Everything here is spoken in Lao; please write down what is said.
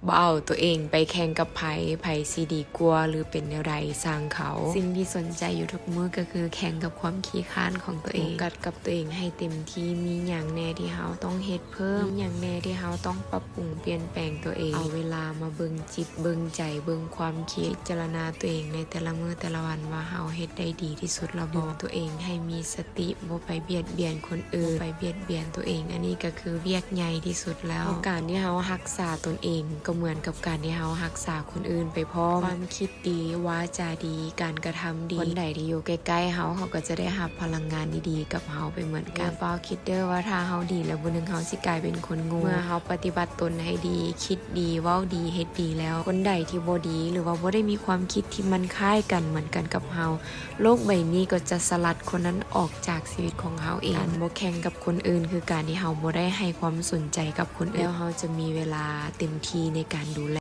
ບໍ່ເອົາຕົວເອງໄປແຂ່ງກັບໃຜ, ໃຜຊິດີກວ່າ ຫຼື ເປັນແນວໃດຊ່າງເຂົາ. ສິ່ງທີ່ສົນໃຈຢູ່ທຸກມື້ກໍຄືແຂ່ງກັບຄວາມຂີ້ຄ້ານຂອງຕົວເອງ. ໂຟກັສກັບຕົວເອງໃຫ້ເຕັມທີ່, ມີຫຍັງແດ່ທີ່ເຮົາຕ້ອງເຮັດເພີ່ມ, ມີຫຍັງແດ່ທີ່ເຮົາຕ້ອງປັບປຸງປ່ຽນແປງຕົວເອງ. ເອົາເວລາມາເບິ່ງຈິດເບິ່ງໃຈ, ເບິ່ງຄວາມຄິດ, ພິຈາລະນາຕົວເອງໃນແຕ່ລະມື້ແຕ່ລະວັນວ່າເຮົາເຮັດໄດ້ດີທີ່ສຸດແລ້ວບໍ່. ດຶງຕົວເອງໃຫ້ມີສະຕິ, ບໍ່ໄປບຽດບຽນຄົນອື່ນ, ບໍ່ໄປບຽດບຽນຕົວເອງ. ອັນນີ້ກໍຄືວຽກໃຫຍ່ທີ່ສຸດແລ້ວ. ເພາະການທີ່ເຮົາຮັກສາຕົນເອງ ກໍເໝືອນກັບການທີ່ເຮົາຮັກສາຄົນອື່ນໄປພ້ອມ. ຄວາມຄິດດີ, ວາຈາດີ, ການກະທຳດີ. ຄົນໃດທີ່ຢູ່ໃກ້ໆເຮົາ, ເຂົາກໍຈະໄດ້ຮັບພະລັງງານດີໆກັບເຮົາໄປເໝືອນກັນ. ຢ່າຟ້າວຄິດເດີ້ວ່າຖ້າເຮົາດີແລ້ວ ມື້ໜຶ່ງເຮົາຊິກາຍເປັນຄົນໂງ່. ເມື່ອເຮົາປະຕິບັດຕົນໃຫ້ດີ, ຄິດດີ, ເວົ້າດີ, ເຮັດດີແລ້ວ, ຄົນໃດທີ່ບໍ່ດີ ຫຼືວ່າບໍ່ໄດ້ມີຄວາມຄິດທີ່ມັນຄ້າຍກັນເໝືອນກັນກັບເຮົາ, ໂລກໃບນີ້ກໍຈະສະຫຼັດຄົນນັ້ນອອກຈາກຊີວິດຂອງເຮົາເອງ. ການບໍ່ແຂ່ງກັບຄົນອື່ນ ຄືການທີ່ເຮົາບໍ່ໄດ້ໃຫ້ຄວາມສົນໃຈກັບຄົນອື່ນ, ແລ້ວເຮົາຈະມີເວລາເຕັມທີ່ໃນການດູແລ.